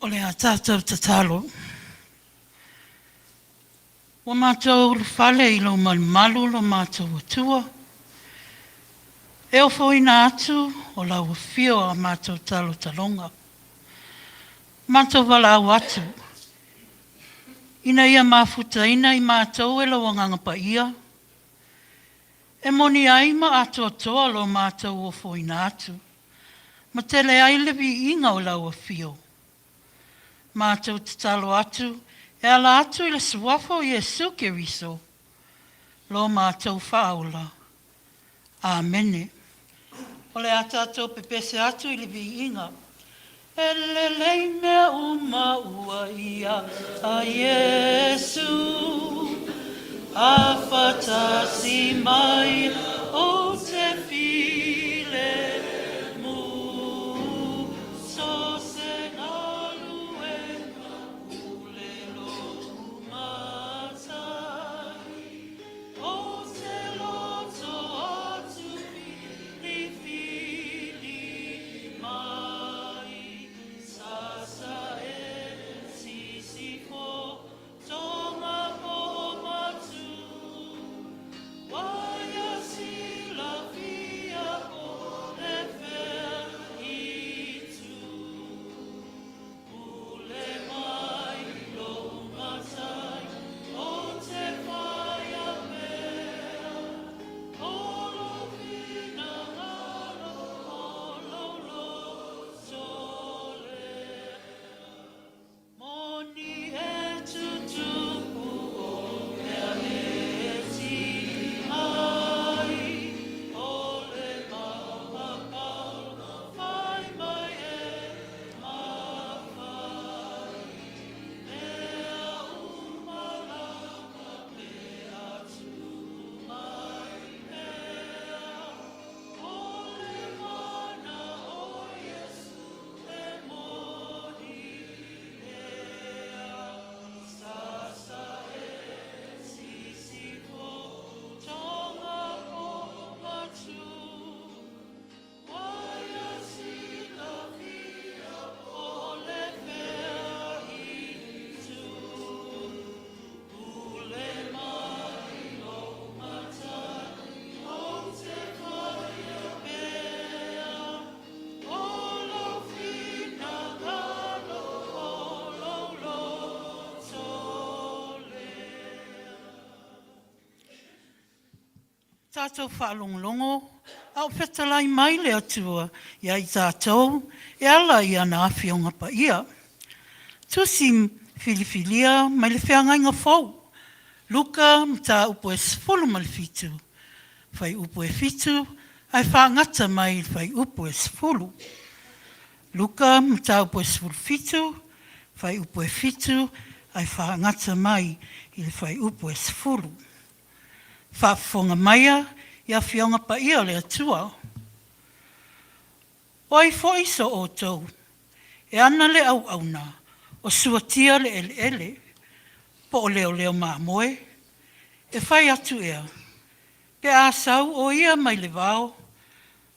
O le a tātou tatalo. Ua matou ulufale i lou malumalu lo matou Atua, e ofoina atu o lau afio a matou talotaloga. Matou valaau atu, ina ia mafutaina i matou e lou Agaga Paia, e moni ai ma atoatoa lo matou ofoina atu, ma tele ai le viiga o lau afio. Matou tatalo atu e ala atu i le Suafa o Iesu Keriso, lo matou Faaola. Amene. O le a tatou pepese atu i le viiga. E lelei mea uma ua ia a Iesu, a fatasi mai o te filemu. So se galuega pule lou matai, o te loto atu filifili mai, sasa e sisifo tonga po matu, waia silafia po le fea itu. Pule mai lou matai o te whaia mea, o lou finagalo o lou loto lea. Moni e tutupu o mea e ai, o le maopapau fai mai e mafai. Mea uma lava pe a tupu mai pea, o le mana o Iesu e moni lea. Sasa e sisifo tonga po matu, waia silafia po le fea itu. Pule mai lou matai o te whaia pea, o lou finagalo o lou loto lea. Tatou faalogologo a o fetalai mai le Atua ia i tatou e ala i ana Afioga Paia. Tusi filifilia mai le Feagaiga Fou, Luka mataupu e 17, fuaiupu e 7 ae faagata mai i le fuaiupu e 10. Luka mataupu e 17, fuaiupu e 7 ae faagata mai i le fuaiupu e 10. Faafofoga maia i Afioga Paia o le Atua. O ai foi so outou e ana le auauna o suatia le eleele po o leoleo mamoe, e fai atu ea, pe a sau o ia mai le vao,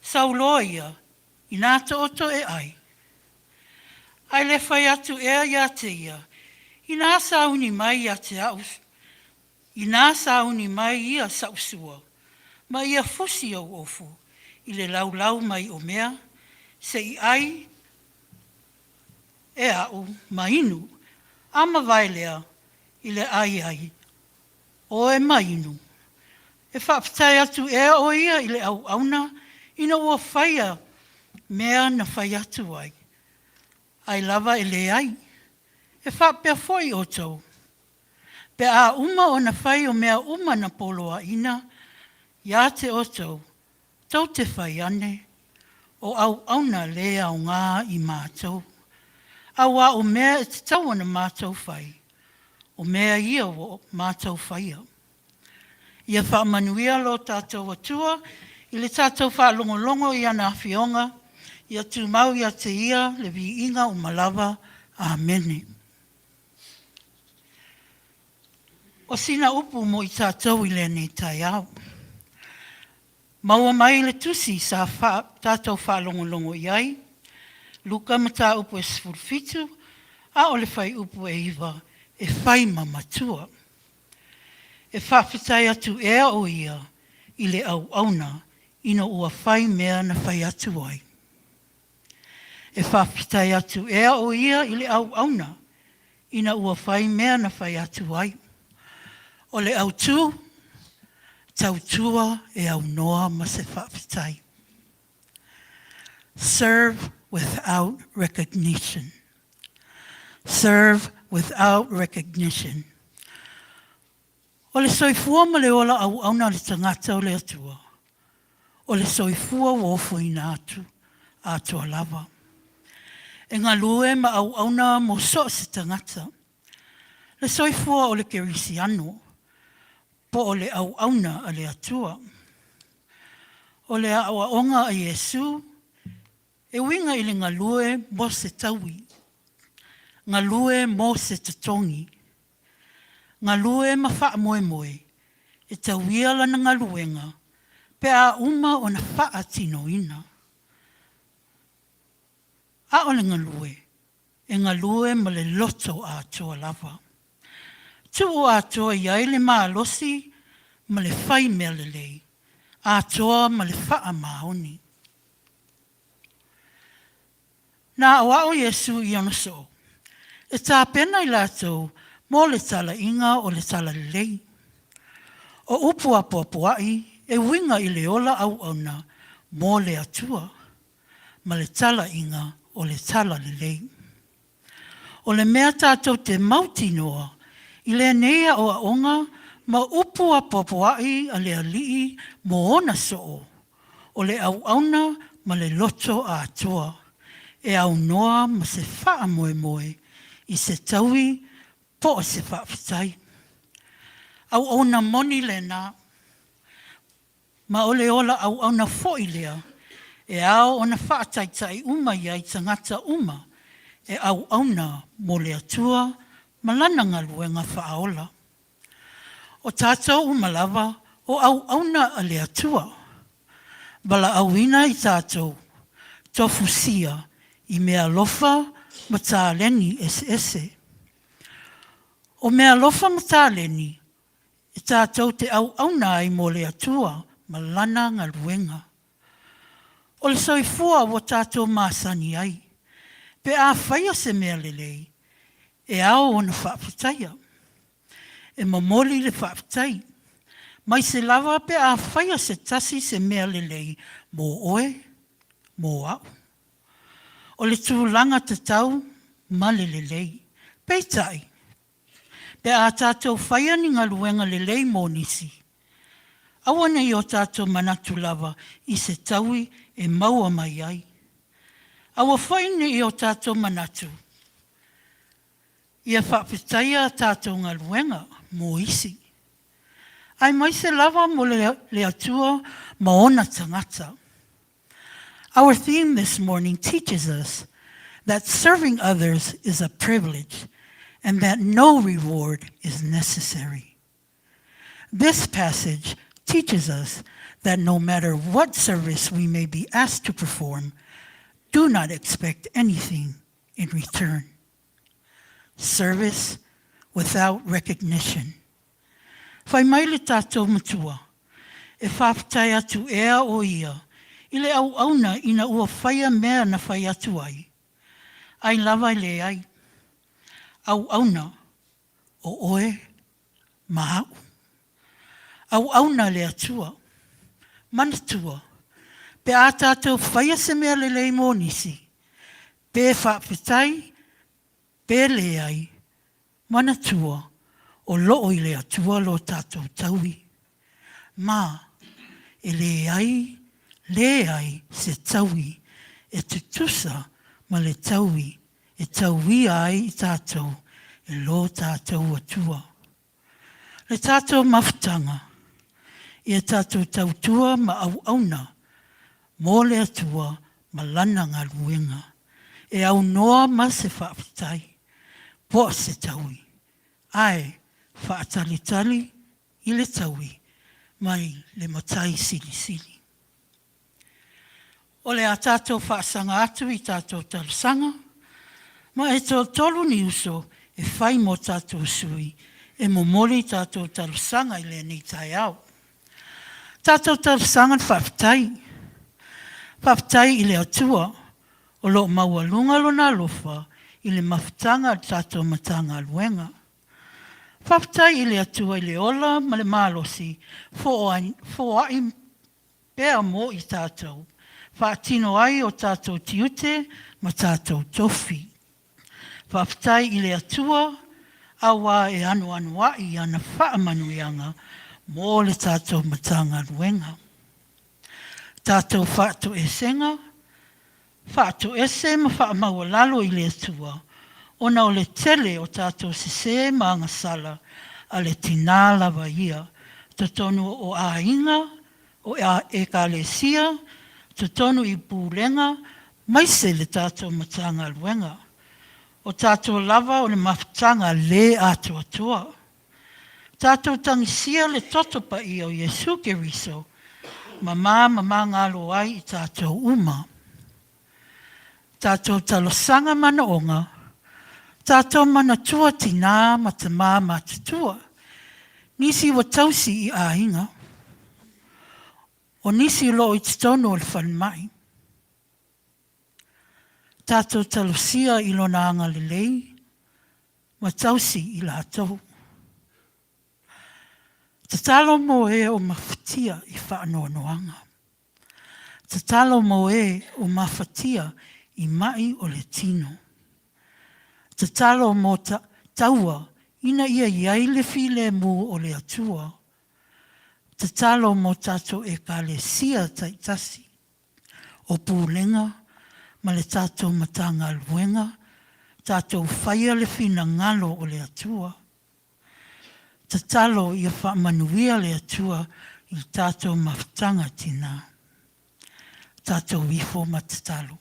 sau loa ia inā tooto e ai. Ae le fai atu ea ia te ia, inā sauni mai ia te a'u Inā sauni mai ia sa'u sua, ma ia fusi ou ofu i le laulau mai o mea, se i ai e a'u ma inu, a mavae lea i le ai ai oe ma inu. E faafetai atu ea o ia i le auauna ina ua faia mea na fai atu ai, ai lava e leai. E faapea foi outou. Pe a uma ona fai o mea uma na poloaina ia te outou, tou te fai ane, o auauna lē aoga i matou. Auā o mea e tatau ona matou fai, o mea ia ua matou faia. Ia faamanuia lo tatou Atua i le tatou faalogologo i ana Afioga, ia tumau ia te Ia le viiga uma lava. Amene. O sina upu mo i tatou i lenei taeao. Maua mai le tusi sa tatou faalogologo i ai, Luka mataupu e 17, A o le fuaiupu e 9, e fai ma matua. E faafetai atu ea o ia i le auauna ina ua fai mea na fai atu ai? E faafetai atu ea o ia i le auauna ina ua fai mea na fai atu ai? O le autu, tautua e aunoa ma se faafetai. Serve without recognition. Serve without recognition. O le soifua ma le ola auauna a le tagata o le Atua, o le soifua ua ofoina atu atoa lava. E galue ma auauna mo so o se tagata. Le soifua o le kerisiano, po o le auauna a le Atua. O le aoaoga a Iesu, e uiga i le galue mo se taui, galue mo se totogi, galue ma faamoemoe e tauia lana galuega pe a uma ona faatinoina. A o le galue, e galue ma le loto atoa lava. Tuu atoa i ai le malosi ma le fai mea lelei, atoa ma le faamaoni. Na aoao Iesu i ona soo, e tapena i latou mo le talaiga o le talalelei. O upu apoapoai e uiga i le ola auauna mo le Atua ma le talaiga o le talalelei. O le mea tatou te mautinoa i lenei aoaoga ma upu apoapoai a le Alii mo ona soo, o le auauna ma le loto atoa, e aunoa ma se faamoemoe i se taui po o se faafetai. Auauna moni lena, ma o le ola auauna foi lea e ao ona faataitai uma i ai tagata uma e auauna mo le Atua ma Lana galuega faaola. O tatou uma lava o auauna a le Atua, valaauina i tatou, tofusia i meaalofa ma taleni eseese. O meaalofa ma taleni e tatou te auauna ai mo le Atua ma Lana galuega. O le soifua ua tatou masani ai, pe a faia se mea lelei, e ao ona faafetaia. E momoli le faafetai, aemaise lava pe a faia se tasi se mea lelei mo oe, mo au. O le tulaga tatau ma le lelei. Peitai, pe a tatou faia ni galuega lelei mo nisi, aua ne i o tatou manatu lava i se taui e maua mai ai. Aua foi ne i o tatou manatu ia faafetaia a tatou galuega mo isi, aemaise lava mo le Atua ma ona tagata. Our theme this morning teaches us that serving others is a privilege and that no reward is necessary. This passage teaches us that no matter what service we may be asked to perform, do not expect anything in return. Service without recognition. Fai mai le tatou Matua, e faafetai atu ea o ia i le auauna ina ua faia mea na fai atu ai? Ai lava e leai. Auauna, o oe ma au. Auauna le Atua. Manatua, pe a tatou faia se mea lelei mo nisi, pe faafetai, pe leai, manatua, o loo i le Atua lo tatou taui. Ma, e leai, leai se taui e tutusa ma le taui e tauia ai i tatou e lo tatou Atua. Le tatou mafutaga, ia tatou tautua ma auauna mo le Atua ma Lana galuega, e aunoa ma se faafetai po o se taui, ae faatalitali i le taui mai le Matai Silisili. O le a tatou faasaga atu i tatou talosaga. Ma e toatolu ni uso e fai mo tatou sui e momoli i tatou talosaga i lenei taeao. Tatou talosaga le faafetai. Faafetai i le Atua o lo o maualuga Lona alofa i le mafutaga a le tatou Matagaluega. Faafetai i le Atua i le ola ma le malosi foai pea mo i tatou, faatino ai o tatou tiute ma tatou tofi. Faafetai i le Atua aua e anoanoai ana faamanuiaga mo le tatou Matagaluega. Tatou faatoesega, Faatoese ma faamaualalo i le Atua ona o le tele o tatou sese ma agasala a le tina lava ia, totonu o aiga, o Ekalesia, totonu i Pulega aemaise le tatou Matagaluega. O tatou lava o le mafutaga le atoatoa. Tatou tagisia le toto paia o Iesu Keriso, mama ma magalo ai i tatou uma. Tatou talosaga manaoga, tatou manatua tina ma tama matutua, nisi ua tausi i aiga, o nisi o lo o i totonu o le falemai. Tatou talosia i Lona agalelei ma tausi i latou. Tatalo mo e o mafatia i faanoanoaga. Tatalo mo e o mafatia i mai o le tino. Tatalo mo taua ina ia i ai le filemu o le Atua. Tatalo mo tatou Ekalesia taitasi, o Pulega ma le tatou Matagaluega, tatou faia le finagalo o le Atua. Tatalo ia faamanuia le Atua i le tatou mafutaga tina. Tatou ifo ma tatalo.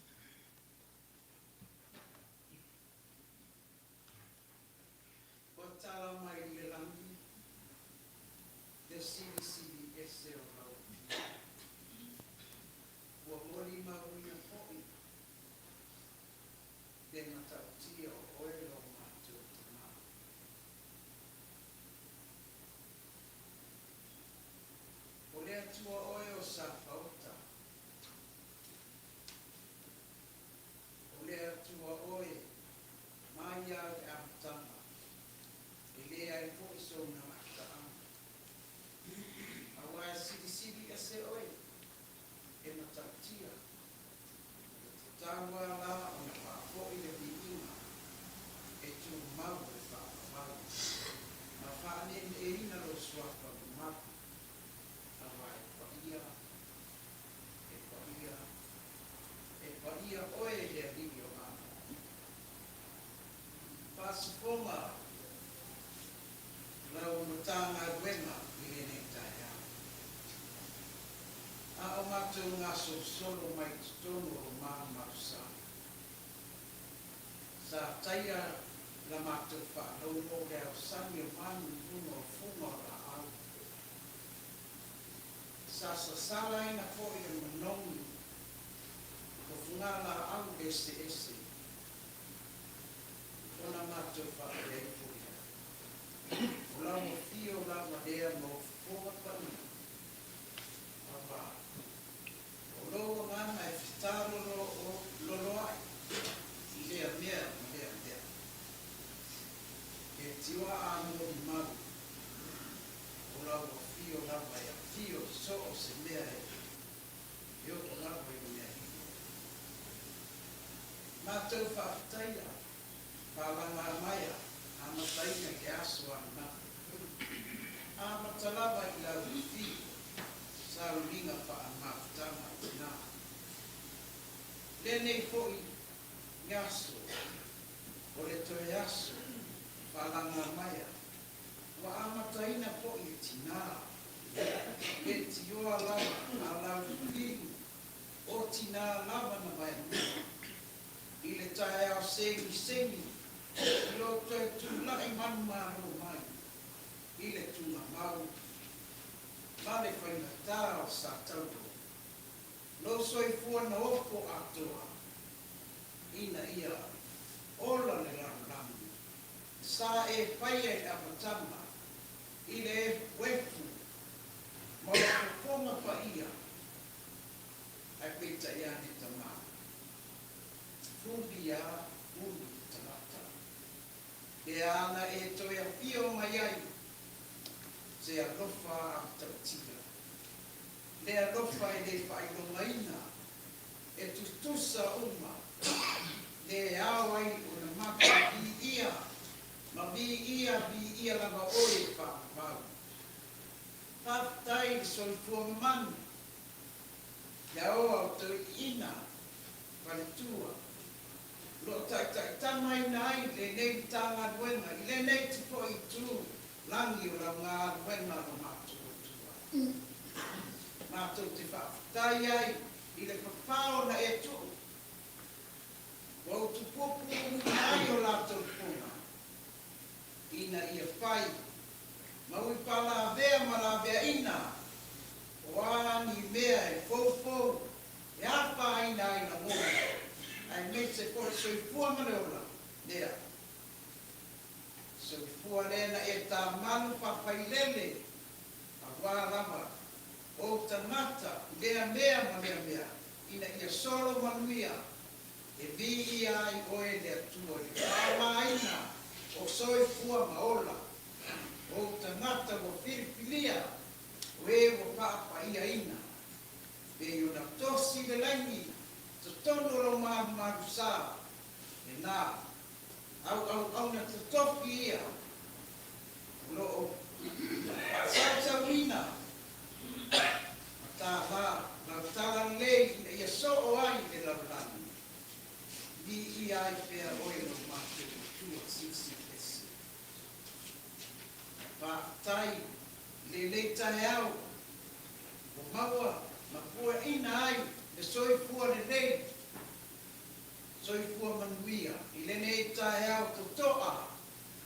Ua tala mai le lagi le silisili ese o lau Afioga. Ua molimauina foi le matautia o oe lo matou Tama. O le Atua oe o Safauta, o le Atua oe mai lava i le amataga, e leai foi sou gamataaga. Aua e silisili ese oe e matautia, e tatau lava la ona faafoi le viiga e tumau e faavavau, ma faaneeneeina lou suafa mamalu, aua e paia, e paia, e paia oe le Alii o Mamalu. Faasofoga lau Matagaluega i lenei taeao. A o matou gasolosolo mai totonu o lo malumalusa, sa taia la matou faalogo le aosani o manu i luga o fuga o laau. Sa sasalaina foi le manogi o fugalaau eseese ona matou faapea ifo lea, O lau afio lava lea ma ou fofoga paia, aua o lou agaga e fetalololoaʻi i lea mea ma lea mea. E tioa a molimau, o lau afio lava e afio i so o se mea e oo lava i le mea lilo. Matou faafetaia Palagamaea amataina i le aso ananafi. Amata lava i lau afio sauniga faamafutaga a tina. Lenei foi aso o le toe aso Palagamaea ua amataina foi e tina le tioa lava a lau filiga o tina lava na vaelua i le taeao segisegi i lo toe tulai manumalo mai i le tugamau ma le faigata o Satauro, lou soifua na opo atoa ina ia Ola le lalolagi. Sa e faia i le amataga, i le efuefu ma o fofoga paia, ae peitai ane tama. Fuli a ulu le tagata. Lea ana e toe afio mai ai se alofa a matautia. Le alofa e le faailogaina, e tutusa uma, le ao ai ona matou viia ma viia viia lava oe e faavavau. Faafetai i le soifua mamanu, ia oa o toeaiina, faletua, o lo o taitaitamaina ai lenei Matagaluega i lenei foi itu lagi o lau galuega lo matou Atua. Matou te faafetai ai i le fafao na e tuu, ua utupupuuina ai o latou pona, ina ia fai ma uipalavea ma laveaina o a ni mea e foufou e afaina ai lagona, aemaise foi le soifua ma le ola lea. Soifua lea na e tāmalu faafailele aua lava ou tagata i lea mea ma lea mea, ina ia solo manuia e viia ai oe le Atua i le faaaogaina o soifua ma ola o ou tagata ua filifilia, o e ua faapaiaina, pei ona tosi le laini totonu o lou malumalu sa, lena auauauna totofi ia o lo o faasausauina ma tālā lau talalelei ina ia soo ai le lalolagi. Viia ai pea oe lo matou Atua Silisili Ese. Faafetai i lenei taeao ua maua ma puaina ai le soifua lelei Soifua manuia i lenei taeao totoa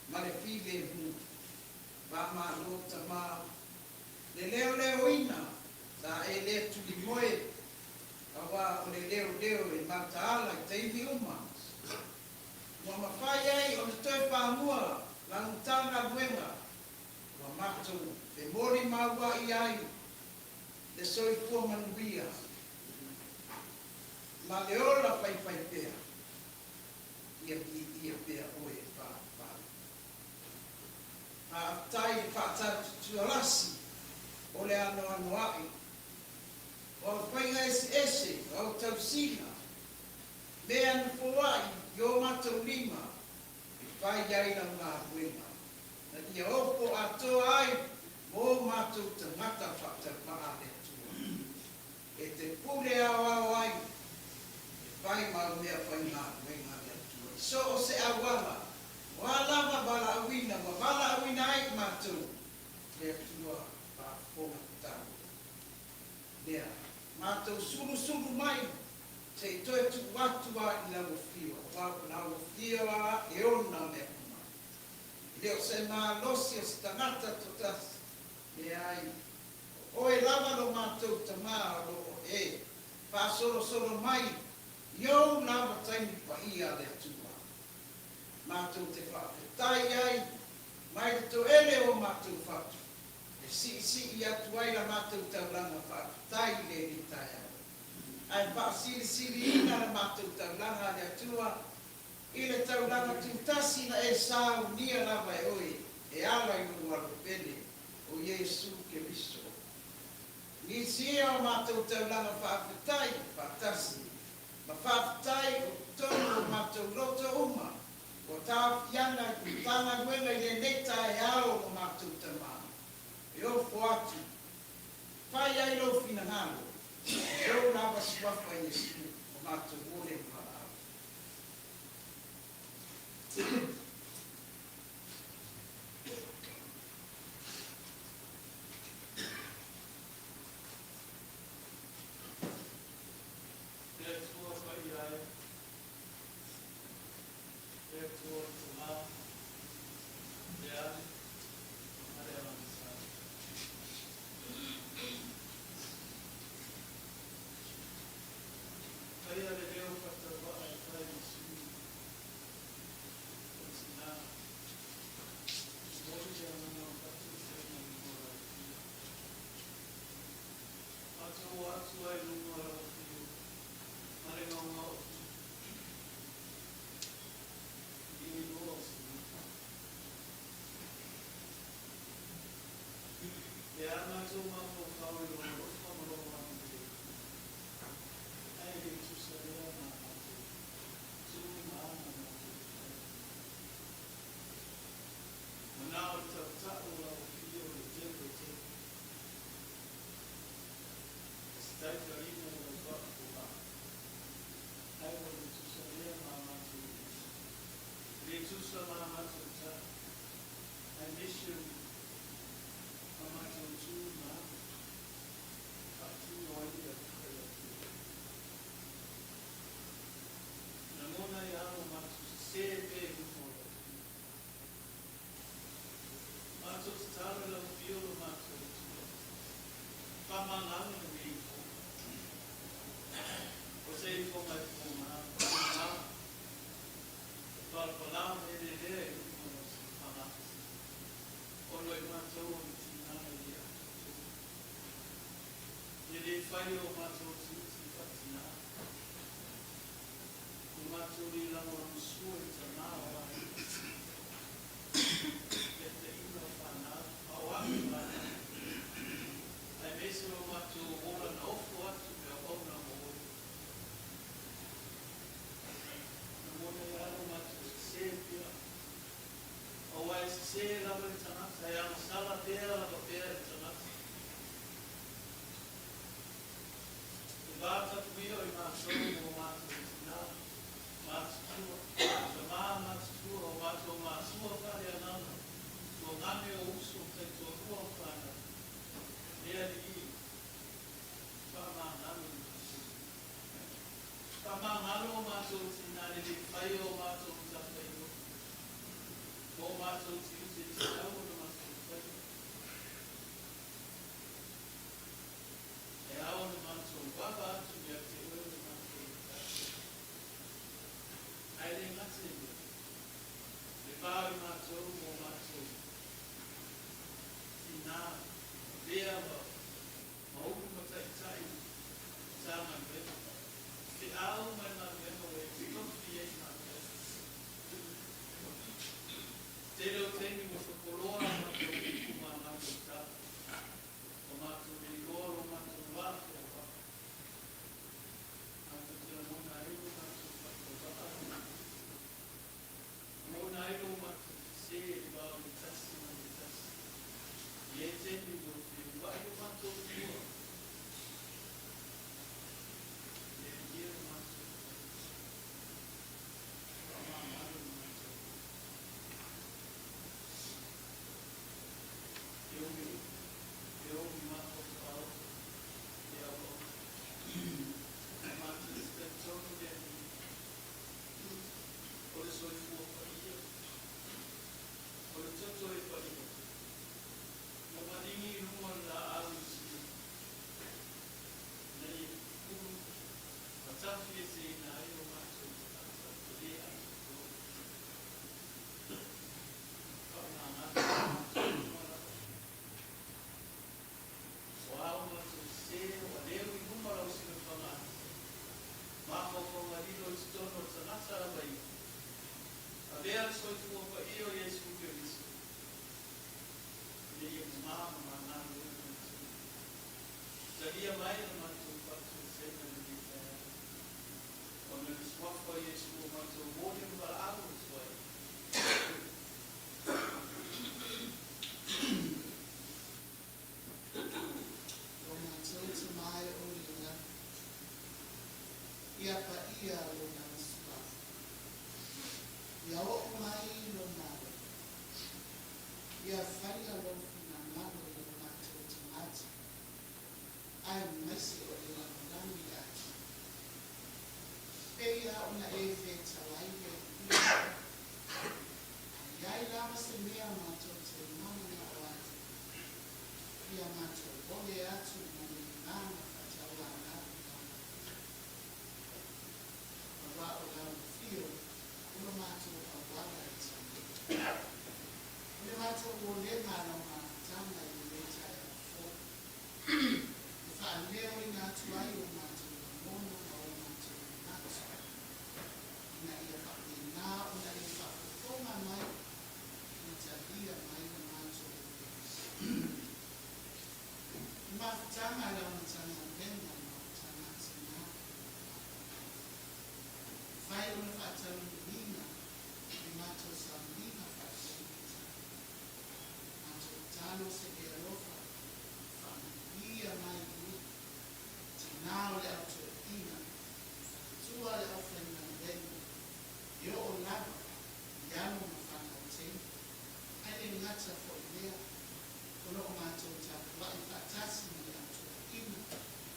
ma le filemu. Faamalo tama le leoleoina sa e le tulimoe aua o le leoleo e mataala i taimi uma. Ua mafai ai ona toe famua lau Matagaluega ua matou femolimaua'i ai le soifua manuia. Ma le ola faifaipea, ia viia pea oe e faavavau. Faafetai i le faataututualasi o le anoanoai o au faiga eseese, o au tausiga, mea na foai i o matou lima e fai ai lau galuega, na ia ofo atoa ai mō matou tagata faatauvaa a le Atua. E te pule aoao ai e fai mau mea faigaluega a le Atua i so o se auala, o a lava valaauina ua valaauina ai i matou, le Atua faafofoga tatau lea. Matou sulusulu mai se i toe tuu atu a i lau afio, aua o lau afio a e ona mea uma. E le o se malosi o se tagata totasi, leai, O oe lava lo matou Tama o lo o e faasolosolo mai i ou lava taimi paia a le Atua. Matou te faafetai ai mai le toele o matou fatu e siisii atu ai la matou taulaga faafetai i lenei taeao. Ae faasilisiliina la matou taulaga a le Atua i le taulaga tutasi na e saunia lava e oe e ala i lou alo pele o Iesu Keriso. Nisi ia o matou taulaga faafetai faatasi ma faafetai o totonu o matou loto uma ua taofiana i Matagaluega i lenei taeao o matou tama e ofo atu fai ai lou finagalo i lou lava suafa Iesu o matou ole ma valaau. Le Atua paia e, le Atua o le Tama, le Alii ma le Agaga Sa. Faia le leo faatauvaa e fai ma sui. matou tina le le faia o matou matafaioi, ma o matou tiute e tatau ona matou faia. E ao ona matou vava atu ia te oe o le matou Matai. Ae le gata i lea, le va o i matou ma o matou tina, avea ma ma ulu ma taitai i Matagaluega, feau ma le galuega ua e totofi ai matou. Tele o taimi ua sopoloa a matou upu ma a matou tala, ua matou le iloa lo matou va fealoai. Matou te lagona ai lo matou faatauvaa ma le Lagona ai lo matou sese i le va o le tasi ma le tasi. I ia taimi ua feuai lo matou tua, e alia lo matou faamagalo le matou. E omi upu, e omi mafaufau, e auauna. Matou te talitonu le Alii o le soifua paia, o le toto e paia, ua maligi i luga o le laau i Silo, ina ia pupulu ma tafieseina ai o matou tagata e le atoatoa. Faamagalo i matou uma lava. O a o matou sese, ua leu i luma lau silafaga atoa. Mafaufauga lilo i totonu o le tagata lava ia. Avea le soifua paia o Iesu Keriso, ina ia mama ma magalo ai le matou. Talia mai le matou faatoesega i lenei taeao, ona o le Suafa o Iesu ua matou momoli ma valaau atu ai. Lo matou Tama e o i le lagi, Ia paia Lona Suafa. Ia oo mai Lona alofa. Ia faia Lou finagalo i o matou tagata, aemaise o le lalolagi atoa. Pei lava ona e fetalai le Atua, a i ai lava se mea matou te mananao atu, ia matou ole atu ma le agaga faatauanau i lau Afio. Aua o lau Afio o lo matou auala e talia. O le matou olega a lau mafutaga i lenei taeao fou, e faaleoina atu ai o matou lagona ma o matou manatu, ina ia faapena ona e faafofoga mai ma talia mai le matou olega. I mafutaga a lau Matagaluega o Mafutaga a Tina, mafai ona faataunuuina le matou sauniga faaleaitita. Matou tatalo se e alofa faamanuia mai i tina o le au toeaina, faletua o le aufaigaluega, e oo lava i alo ma fanau teine. Ae le gata foi i lea, o lo o matou tapuai faatasi ma le au toeaina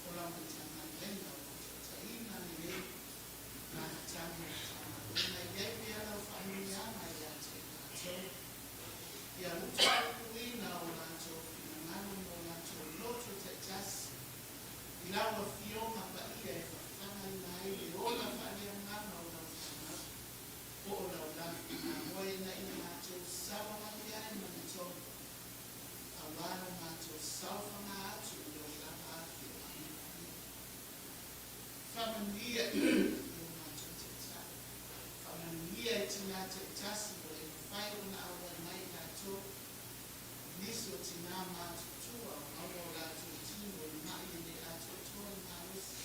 o lau Matagaluega o lo o taitaiina lenei mafutaga o Matagaluega. E i ai pea lau faamanuiaga ia te i latou, ia utupupuina o latou finagalo ma o latou loto taitasi i lau Afioga Paia e fafagaina ai le ola faaleagaga o lau fanau po o lau lafo mamoe ina ia matou savavali ai ma le tonu aua lo matou saofaga atu i lou lava afioaga paia. Faamanuia i o matou taitai. Faamanuia i tinā taitasi ua le mafai ona auai mai i latou, nisi o tinā matutua o maua o latou tino i maʻi e le atoatoa le malosi.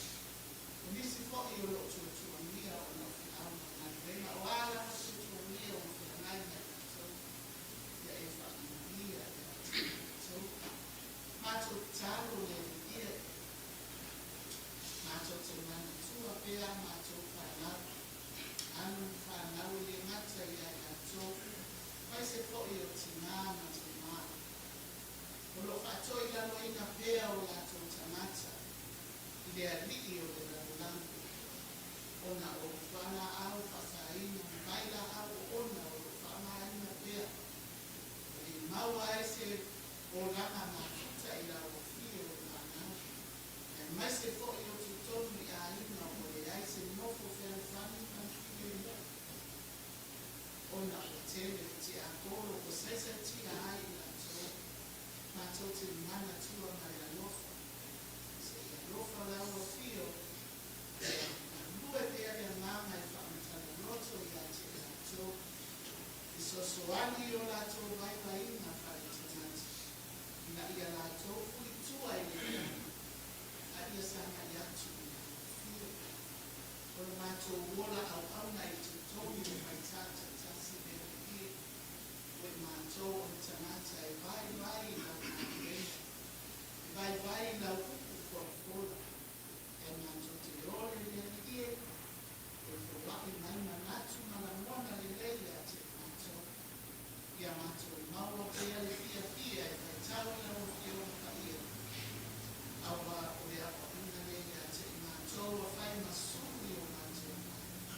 O nisi foi o lo o tuatuagia ona o feau ma galuega, o a lava tuatuagia ua feagai ma i latou, ia e faamanuia ia te i latou. Matou tatalo le Alii e. Matou te manatua pea a matou fanau, alo ma fanau e le gata ia i latou, aemaise foi o tinā ma tamā. O lo o faatoilaloina pea o latou tagata i le alii o le lalolagi. matou ola auauna i totogi o faitau taitasi le Alii e, o i matou o ni tagata e vaivai i lau galuega, e vaivai i lau upu folafola, ae matou te ole le Alii e, e foai mai manatu ma lagona lelei ia te i matou. Ia matou maua pea le fiafia e faitau i lau Afioga Paia, auā o le aoaoina lea ia te i matou ua fai ma sulu i o matou agaga,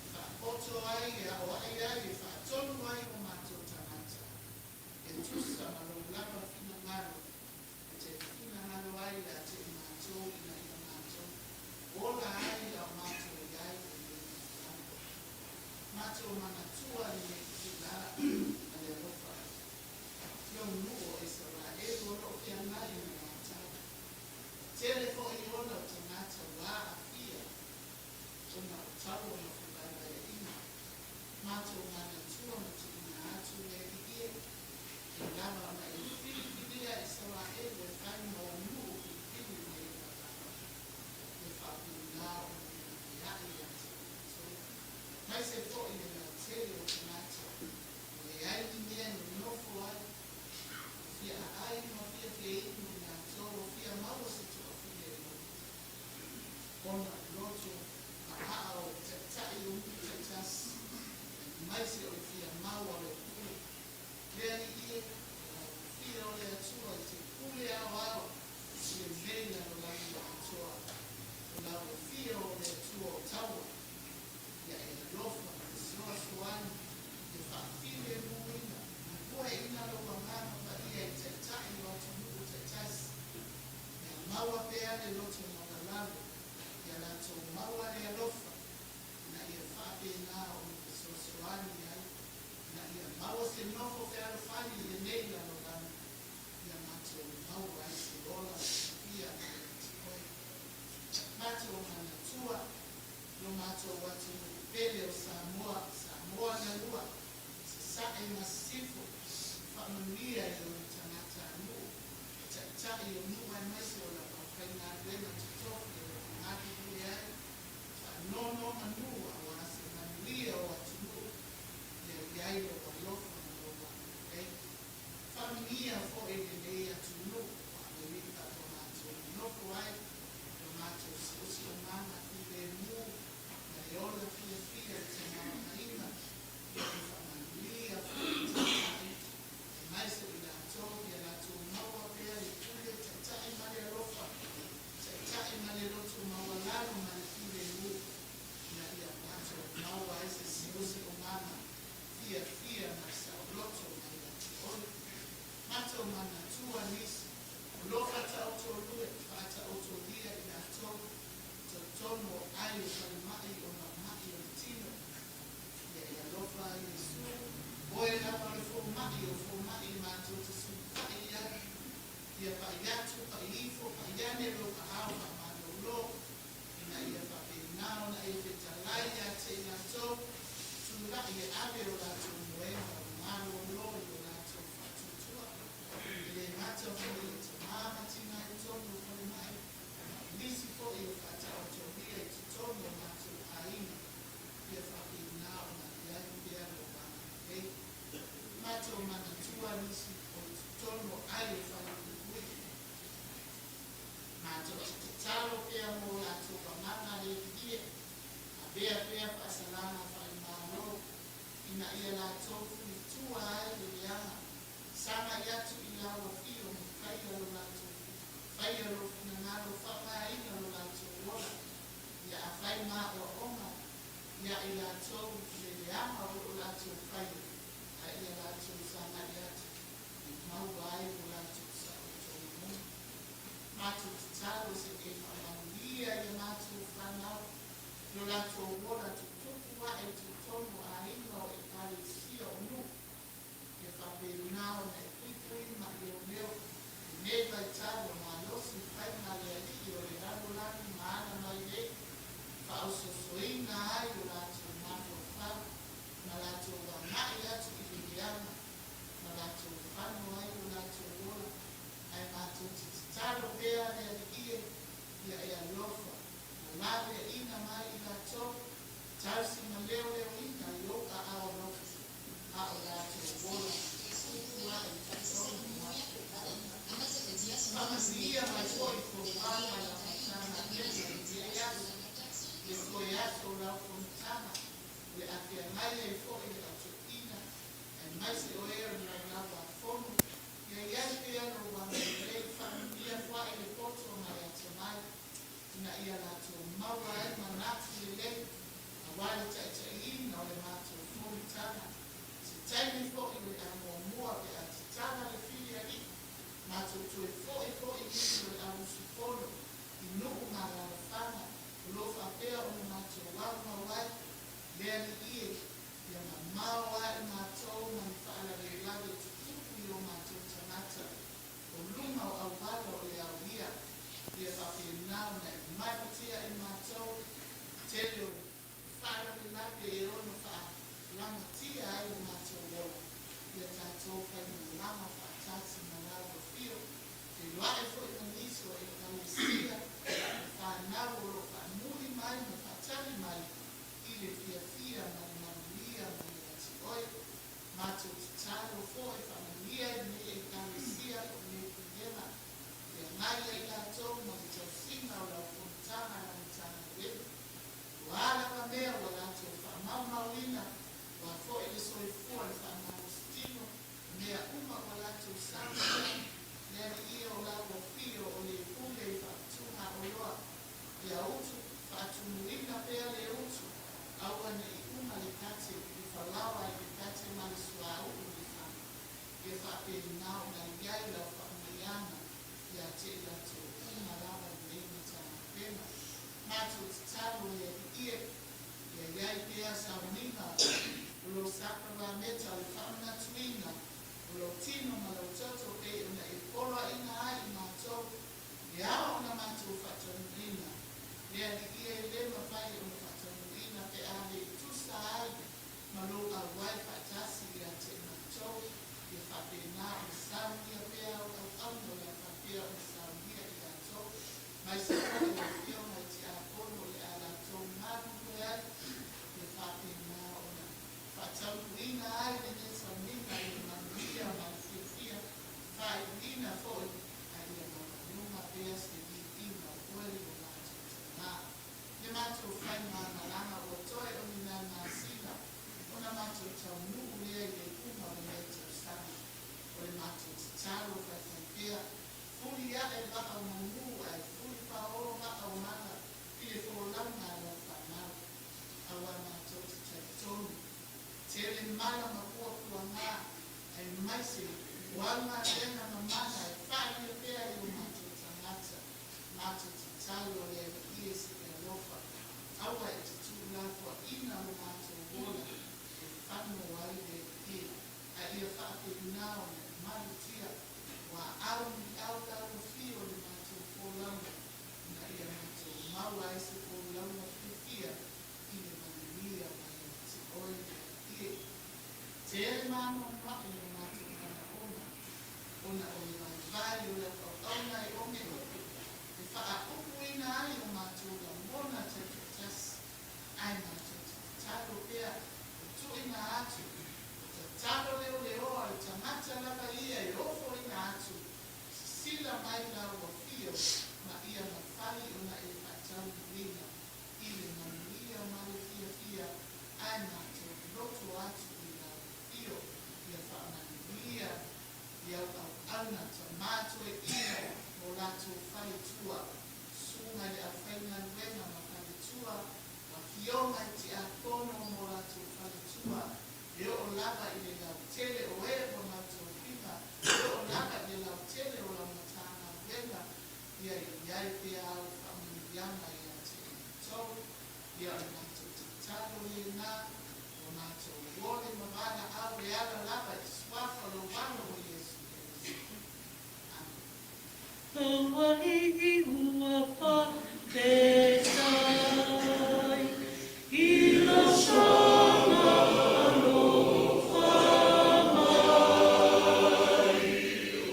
e faapoto ai, e aoai ai, e faatonu ai o matou tagata, e tusa ma lou lava finagalo e te finagalo ai ia te i matou ina ia matou ola ai a o matou i ai i lenei lalolagi. Matou manatua lenei itulā ma le alofa lou nuu o Isaraelu o lo o feagai ma latau. Ua tele foi ona o tagata ua aafia ona o taua ma fevaivaiaiga. Matou manatua ma tuuina atu le Alii e, e lava ona e filifilia Isaraelu e fai ma ou nuu filifili i nei lalolagi. Ia faapena ona feaveai ia te outou, aemaise foi le lautele o tagata ua leai ni mea e nonofo ai, ua fia aai ma fia feinu i latou ua fia maua se toafilemu, ona o loto maaa o taitai o nuu taitasi, aemaise o le fia mau a le pule. Le Alii e, o lau Fia o le Atua i te pule aoao i lenei lalolagi atoa, o lau Afio o le Atua o taua, ia e alofa ma fesoasoani ia faafilemuina ma pueina lou Agaga Paia i taitai o atunuu taitasi, ia maua pea le loto maualalo, ia latou maua le alofa, ina ia faapena ona fesoasoani ai, ina ia maua se nofo fealofani i lenei lalolagi, ia matou maua ai se ola fiafia ia te oe. Matou manatua lo matou atunuu pele o Samoa, Samoa na lua, Sasae ma Sisifo, faamanuia i ona tagatanuu, taitai o nuu aemaise o lau aufaigaluega totofi o lo o galulue ai, faanonomanu aua se manuia o atunuu, ia i ai lou alofa ma lou agalelei. Faamanuia foi lenei atunuu o Amerika ua matou nonofo ai, lo matou siosiomaga filemu ma le ola fiafia i le tamaoaiga, ia e faamanuia foi i taitai, aemaise o i latou ia latou maua pea le pule taitai ma le alofa, taitai ma le loto maualalo ma le filemu, ina ia matou maua ai se siosiomaga fiafia ma le saoloto mai ia te oe. Matou manatua nisi o lo o faataotolue, faataotolia i latou i totonu o ai o falemai ona o ma'i o le tino. Ia e alofa Iesu, oe lava o le fomai o fomai matou te sulufai i ai. Ia pai atu, pai ifo, pai ane lou aao faamalolo, ina ia faapena ona e fetalai ia te i latou, tulai e ave o latou moega o malolo i lo latou faatuatua. E le gata foi o tamā ma tinā i totonu o falemai, a o nisi foi o faataotolia i totonu o matou aiga, ia faapena ona i ai pea lou agalelei. Matou manatua nisi o i totonu o ai o falepuipui. Matou te tatalo pea mo latou agaga le viie, avea pea faasalaga faale-Malo ina ia latou fulitua ai le leaga, sagai atu i lau afio ma faia lo latou faia lou finagalo faaaogaina lo latou ola, ia afai maoaoga ia i latou i le leaga o lo latou faia, a ia latou sagai atu e maua ai lo latou saolotoga moni. Matou tatalo se e faamanuia ia matou fanau lo latou ola tutupu ae i totonu o aiga o Ekalesia o nuu, ia faapena ona e puipui ma leoleo lenei vaitau ua malosi faiga a le Alii o le lalolagi ma ana mai nei, faaososoina ai lo latou mafaufau ma latou agai atu i le leaga ma latou fano ai lo latou ola, ae matou te tatalo pea le Alii e, ia e alofa ma laveaiina mai i latou. Tausi ma leoleoina i ou aao alofa, a o latou ola tupu ae i totonu o matou aoga. Faamanuia mai foi fouā ma lau Matagaluega i lenei aso, le toe aso o lau fonotaga, o le a feagai ai foi le Au Toeaina, aemaise o e o le Laulau-a-Fono, ia i ai pea lou agalelei, faamanuia foai le poto ma le atamai, ina ia latou maua ai manatu lelei aua le taitaiina o le matou fonotaga. Se taimi foi o le a muamua pe a tatala le fili alii, matou toe foi foi nisi o le au usufono i nuu ma alaalafaga o lo o faapea ona matou aumau ai le Alii e, ia mamao ae matou ma ni faalavelave tutupu i o matou tagata o luga o auala o le aolia, ia faapena ona e malutia i matou i tele o faalavelave e ono faalamatia ai lo matou ola, ia tatou faimalaga faatasi ma lau Afio, feiloai foi ma nisi o Ekalesia ma fanau o lo o faamuli mai ma faatali mai i le fiafia ma le manuia mai ia te oe. Matou tatalo foi faamanuia i lenei Ekalesia po o lenei Pulega, feagai ai latou ma le tausiga o lau fonotaga lau Matagaluega. O a lava mea ua latou faamaumauina, o a foi le soifua le faamalositino, o mea uma ua latou saunia, le Alii e o lau Afio o le pule i faautuga oloa, ia utu faatumuina pea le utu, aua ne i uma le kate, le falaoa i le kate ma le suauu i le faga. Ia faapena ona i ai lau faamanuiaga ia te i latou uma lava i lenei Matagaluega. Matou tatalo e Alii e, ia i ai pea sauniga o lou sakarameta o le faamanatuina o lou tino ma lou toto pei ona e poloaiina ai i matou e ao ona matou faataunuuina le Alii e le mafai ona faataunuuina pe a le tusa ai ma lou auai faatasi ia te i matou, ia faapena ona saunia pea au auauna o le a faapea ona saunia i latou, aemaise foi o afioga i tiakono o le a latou galulue ai, ia faapena ona faataunuuina ai lenei sauniga i le manuia ma le fiafia, faaiuina foi a ia maualuga pea se viiga o oe i lo matou taugā. Le matou faigamalaga ua toe o ni nai masina ona matou taunuu lea i le iuga o lenei tausaga. O le matou tatalo faifai pea, fuli ae vaa o manu ae fuli paolo vaa o mala i le folauga a lau fanau. Aua matou te talitonu, tele mala ma puapuaga, aemaise o au galuega mamana e faaalia pea i o matou tagata. Matou tatalo le Alii e se i alofa, aua e te tuulafoaiina lo matou ola e fano ai le Alii, a ia faapena ona e malutia ua au ni au lau afio i le matou folauga, ina ia matou maua ai se folauga fiafia i le manuia mai ia te oe le Alii. Tele maanoanoaʻi o matou manaoga, ona o le vaivai o lau auauna e ogeoge e faaupuina ai o matou lagona taitoatasi, ae matou te tatalo pea o tuuina atu, o tatalo leoleoa o le tagata lava ia e ofoina atu, sisila mai lau afio ma ia mafai ona e faataunuuina i le manuia ma le fiafia, ae matou loto atu i lau afio ia faamanuia i au auauna tama toeaina mo latou faletua, susuga i le aufaigaluega ma faletua, afioga i tiakono mo latou faletua, e oo lava i le lautele o e ua mautofina, e oo lava i le lautele o lau Matagaluega, ia i ai pea au faamanuiaga ia te outou. Ia o le matou tatalo lena, ua matou ole ma valaau e ala lava i le suafa o lou Alo o Iesu Keriso. Amene. Lou Alii ua faafetai i lau soga alofa mai,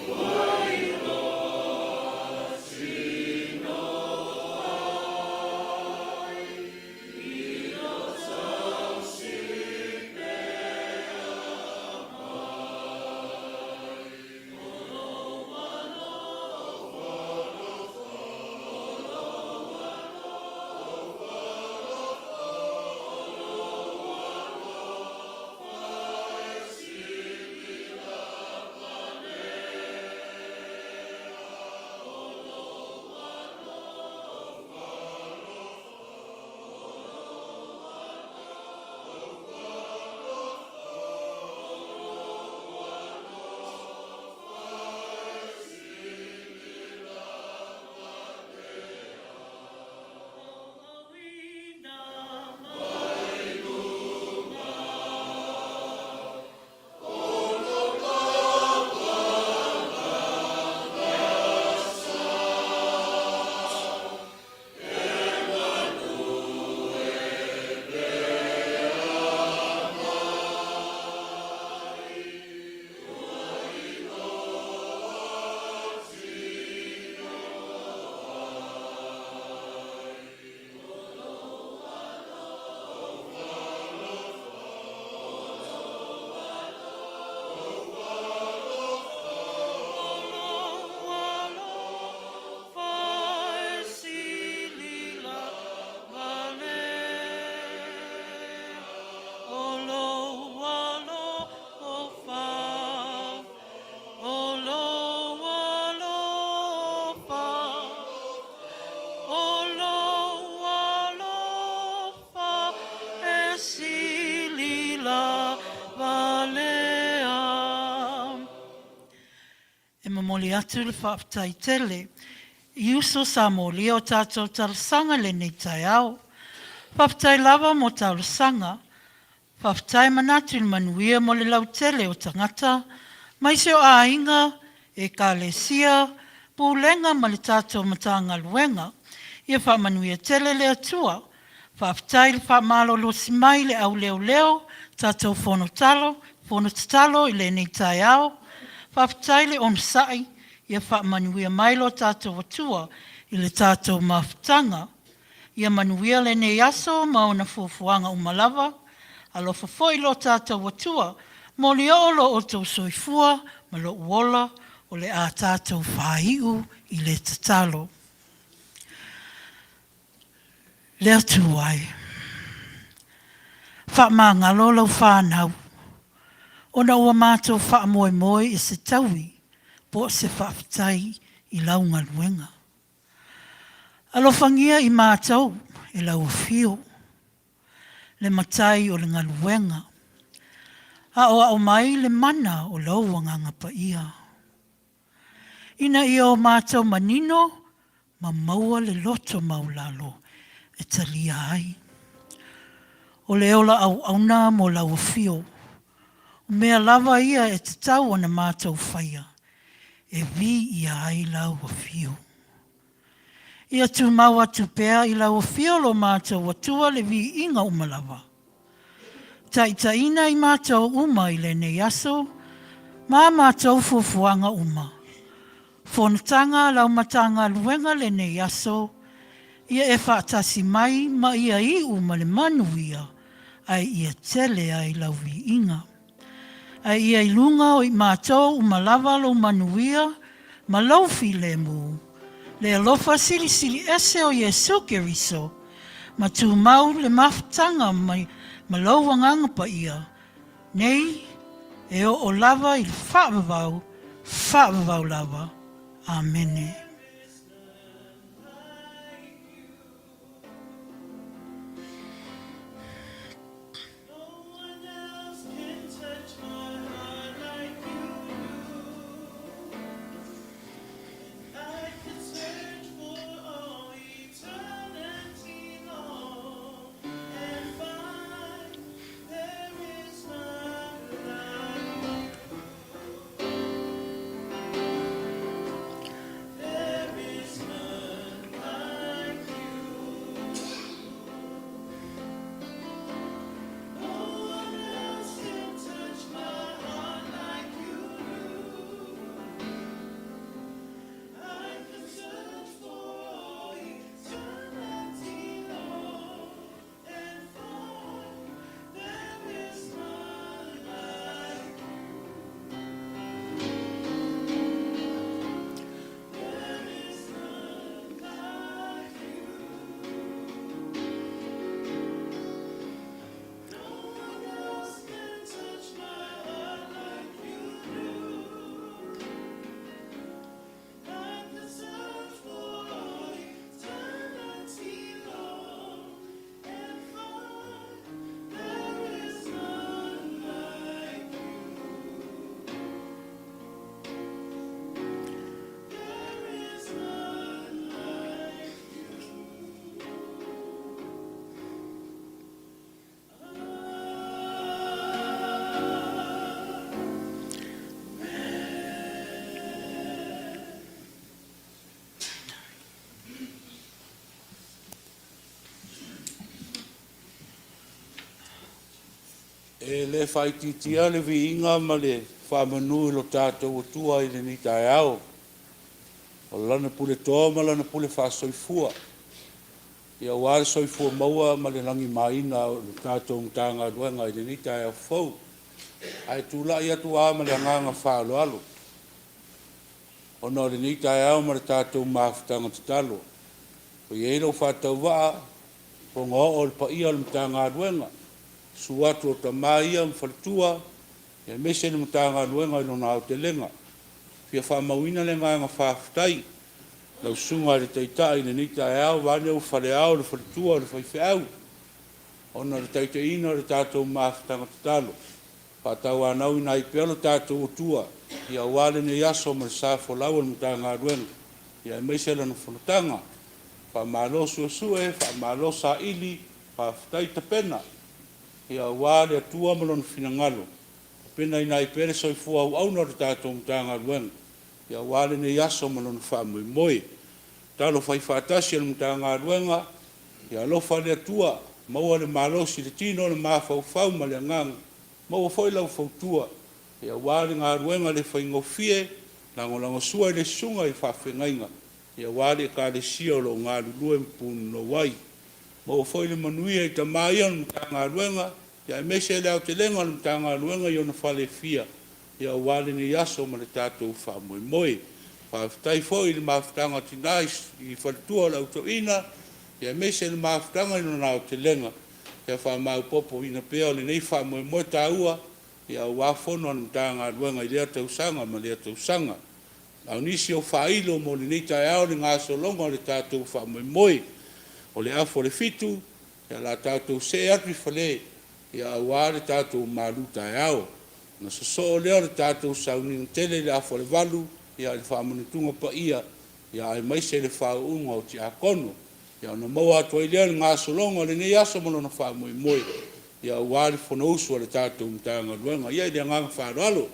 ua iloa sino ai i lou. Momoli atu le faafetai tele i uso sa molia o tatou talosaga i lenei taeao. Faafetai lava mo talosaga. Faafetai manatu i le manuia mo le lautele o tagata, maise o aiga, Ekalesia, Pulega ma le tatou Matagaluega. Ia faamanuia tele le Atua. Faafetai le faamalolosi mai i le au leoleo, tatou fono talo, fono tatalo i lenei taeao. Faafetai le onosai, ia faamanuia mai lo tatou Atua i le tatou mafutaga. Ia manuia lenei aso ma ona fuafuaga uma lava. Alofa foi lo tatou Atua, molioo lo outou soifua ma lou ola, o le a tatou faaiu i le tatalo. Le Atua e, faamagalo lau fanau ona ua matou faamoemoe i se taui po o se faafetai i lau galuega. Alofagia i matou e lau Afio, le Matai o le galuega, aoao mai le mana o lou Agaga Paia, ina ia o matou manino ma maua le loto maualalo e talia ai. O le ola auauna mo lau Afio, o mea lava ia e tatau ona matou faia, e viia ai lau Afio. Ia tumau atu pea i lau Afio lo matou Atua le viiga uma lava. Taitaiina i matou uma i lenei aso ma a matou fuafuaga uma. Fonotaga a lau Matagaluega lenei aso, ia e faatasi mai ma ia iu ma le manuia, ae ia tele ai lau viiga. Ae ia i luga o i matou uma lava lou manuia ma lou filemu, le alofa silisili ese o Iesu Keriso, ma tumau le mafutaga mai ma lou Agaga Paia, nei e oo lava i le faavavau, faavavau lava. Amene. E le faaitiitia le viiga ma le faamanu i lo tatou Atua i lenei taeao, o Lana puletoa ma Lana pule faasoifua, aua le soifua maua ma le lagimaina o le tatou Matagaluega i lenei taeao fou. Ae tulai atu lava ma le agaga faaaloalo, ona o lenei taeao ma le tatou mafutaga tatalo, ua i ai lou faatauvaa, fogaoo o le paia o le Matagaluega, susu atu o tama ia ma faletua, aemaise le Matagaluega i lona aotelega. E fia faamauina le agaga faafetai i lau Susuga i le Taitai i lenei taeao, vaeane ua faleao le faletua o le faifeau, ona o le taitaiina o le tatou mafutaga tatalo. Faatauanauina ai pea lo tatou Atua, ia aua lenei aso ma le sa folau o le Matagaluega, ia aemaise lana fonotaga. Faamalo suesue, faamalo saili, faafetai tapena, ia aua le Atua ma Lona finagalo, tapenaina ai pea le soifua auauna o le tatou Matagaluega, ia aua lenei aso ma lona faamoemoe. Talo faifaatasi a le Matagaluega, ia alofa le Atua, maua le malosi i le tino, le mafaufau ma le agaga, maua foi lau fautua, ia aua le galuega le faigofie, lagolagosua i le susuga i faafeagaiga, ia aua le Ekalesia o lo o galulue ma punonou ai. Maua foi le manuia i tama ia o le Matagaluega, ia aemaise le aotelega o le Matagaluega i ona fale e fia, ia aua lenei aso ma le tatou faamoemoe. Faafetai foi i le mafutaga a tina i faletua o le Au Toeaina, ia aemaise le mafutaga i lona aotelega, ia faamaopoopoina pea o lenei faamoemoe taua, ia aua fono a le Matagaluega i lea tausaga ma lea tausaga. A o nisi o faailo mo lenei taeao le gasologa o le tatou faamoemoe, o le afa o le 7, ia la tatou see atu i fale, ia aua le tatou malu taeao. Na sosoo lea o le tatou sauniga tele i le afa o le 8, ia i le faamanatuga paia, ia aemaise le faauuga o tiakono. Ia ona maua atu ai lea o le gasologa o lenei aso ma lona faamoemoe, ia aua le fonousu a le tatou Matagaluega. Ia i le agaga faaaloalo.